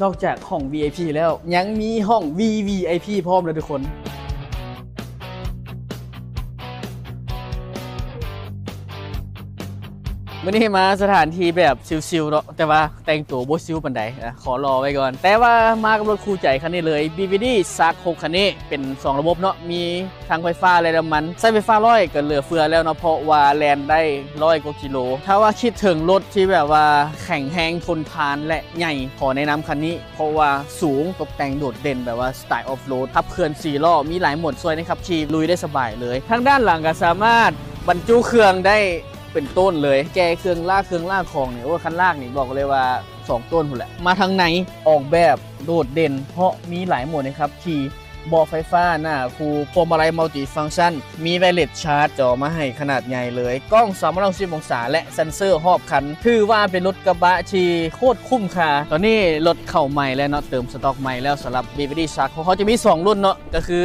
ນອກຈາກຫ້ອງ ວີໄອພີ ແລ້ວ ຍັງມີຫ້ອງ ວີວີໄອພີ ພ້ອມເດີທຸກຄົນ. ມື້ນີ້ມາສະຖານທີ່ແບບຊິວໆເນາະ ແຕ່ວ່າແຕ່ງໂຕບໍ່ຊິວປານໃດ ອະ ຂໍຫຼໍ່ໄວ້ກ່ອນ. ແຕ່ວ່າມາກັບລົດຄູ່ໃຈຄັນນີ້ເລີຍ ບີວີດີ ຊາກ ຫົກ ຄັນນີ້ ເປັນສອງລະບົບເນາະ ມີທັງໄຟຟ້າ ແລະ ນ້ຳມັນ. ໃຊ້ໄຟຟ້າຮ້ອຍກໍເຫຼືອເຟືອແລ້ວເນາະ ເພາະວ່າແລ່ນໄດ້ຮ້ອຍກວ່າກິໂລ. ຖ້າວ່າຄິດເຖິງລົດທີ່ແບບວ່າແຂງແຮງ ທົນທານ ແລະ ໃຫຍ່ ຂໍແນະນຳຄັນນີ້ ເພາະວ່າສູງ, ຕົກແຕ່ງໂດດເດັ່ນແບບວ່າສະໄຕລ໌ອອຟໂຣດ, ຂັບເຄື່ອນສີ່ລໍ້, ມີຫຼາຍໂໝດຊ່ວຍໃນຂັບຂີ່, ລຸຍໄດ້ສະບາຍເລີຍ. ທາງດ້ານຫຼັງກໍສາມາດບັນຈຸເຄື່ອງໄດ້ເປັນໂຕນເລີຍ, ແກ່ເຄື່ອງລາກ, ເຄື່ອງລາກຂອງນີ້, ໂອ້ ຄັນລາກນີ້ບອກເລີຍວ່າສອງໂຕນພຸ້ນແຫຼະ. ມາທາງໃນອອກແບບໂດດເດັ່ນ ເພາະມີຫຼາຍໂໝດໃນຂັບຂີ່, ເບາະໄຟຟ້າໜ້າຄູ່, ພວງມາໄລມັລຕິຟັງຊັນ, ມີໄວເລັດຊາດ, ຈໍມາໃຫ້ຂະໜາດໃຫຍ່ເລີຍ, ກ້ອງສາມຮ້ອຍຫົກສິບອົງສາ ແລະ ເຊັນເຊີຮອບຄັນ. ຖືວ່າເປັນລົດກະບະທີ່ໂຄດຄຸ້ມຄ່າ. ຕອນນີ້ລົດເຂົ້າໃໝ່ແລ້ວເນາະ, ເຕີມສະຕັອກໃໝ່ແລ້ວ. ສຳລັບ ບີວີດີ ຊາກ ຫົກ ເຮົາຈະມີສອງລຸ້ນເນາະ, ກໍຄື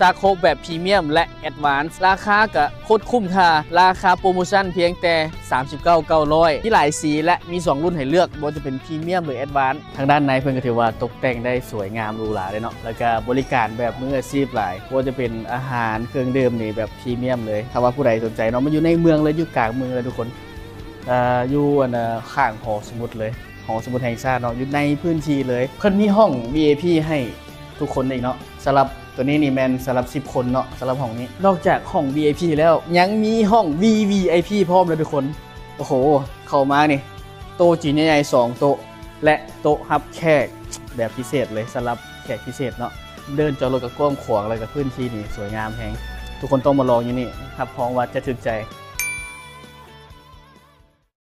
ຊາກ ຫົກ ແບບພຣີມຽມ ແລະ ແອັດວານ. ລາຄາກໍໂຄດຄຸ້ມຄ່າ, ລາຄາໂປຣໂມຊັນພຽງແຕ່ສາມສິບເກົ້າ ເກົ້າຮ້ອຍ. ມີຫຼາຍສີ ແລະ ມີສອງລຸ້ນໃຫ້ເລືອກ, ບໍ່ວ່າຈະເປັນພຣີມຽມ ຫຼື ແອັດວານ. ທາງດ້ານໃນເພິ່ນກໍຖືວ່າຕົກແຕ່ງໄດ້ສວຍງາມຫຼູຫຼາເດ້ເນາະ, ແລ້ວກໍບໍລິການແບບມືອາຊີບຫຼາຍ, ບໍ່ວ່າຈະເປັນອາຫານ, ເຄື່ອງດື່ມນີ້ແບບພຣີມຽມເລີຍ. ຖ້າວ່າຜູ້ໃດສົນໃຈເນາະ, ມັນຢູ່ໃນເມືອງເລີຍ, ຢູ່ກາງເມືອງເລີຍທຸກຄົນ, ເອີ ຢູ່ອັນ ເອີ ຂ້າງຫໍສະໝຸດເລີຍ, ຫໍສະໝຸດແຫ່ງຊາດເນາະ, ຢູ່ໃນພື້ນທີ່ເລີຍ. ເພິ່ນມີຫ້ອງ ວີໄອພີ ໃຫ້ທຸກຄົນອີກເນາະ. ສຳລັບໂຕນີ້ນີ້ແມ່ນສຳລັບສິບຄົນເນາະ, ສຳລັບຫ້ອງນີ້. ນອກຈາກຫ້ອງ ວີໄອພີ ແລ້ວ ຍັງມີຫ້ອງ ວີວີໄອພີ ພ້ອມເດີທຸກຄົນ. ໂອ້ໂຫ ເຂົ້າມານີ້ ໂຕະຈີນໃຫຍ່ໆສອງໂຕະ ແລະ ໂຕະຮັບແຂກແບບພິເສດເລີຍ, ສຳລັບແຂກພິເສດເນາະ. ເດີ່ນຈອດລົດກໍກວ້າງຂວາງ ແລ້ວກໍພື້ນທີ່ນີ້ສວຍງາມແຮງ. ທຸກຄົນຕ້ອງມາລອງຢູ່ນີ້, ຮັບຮອງວ່າຈະຖືກໃຈ.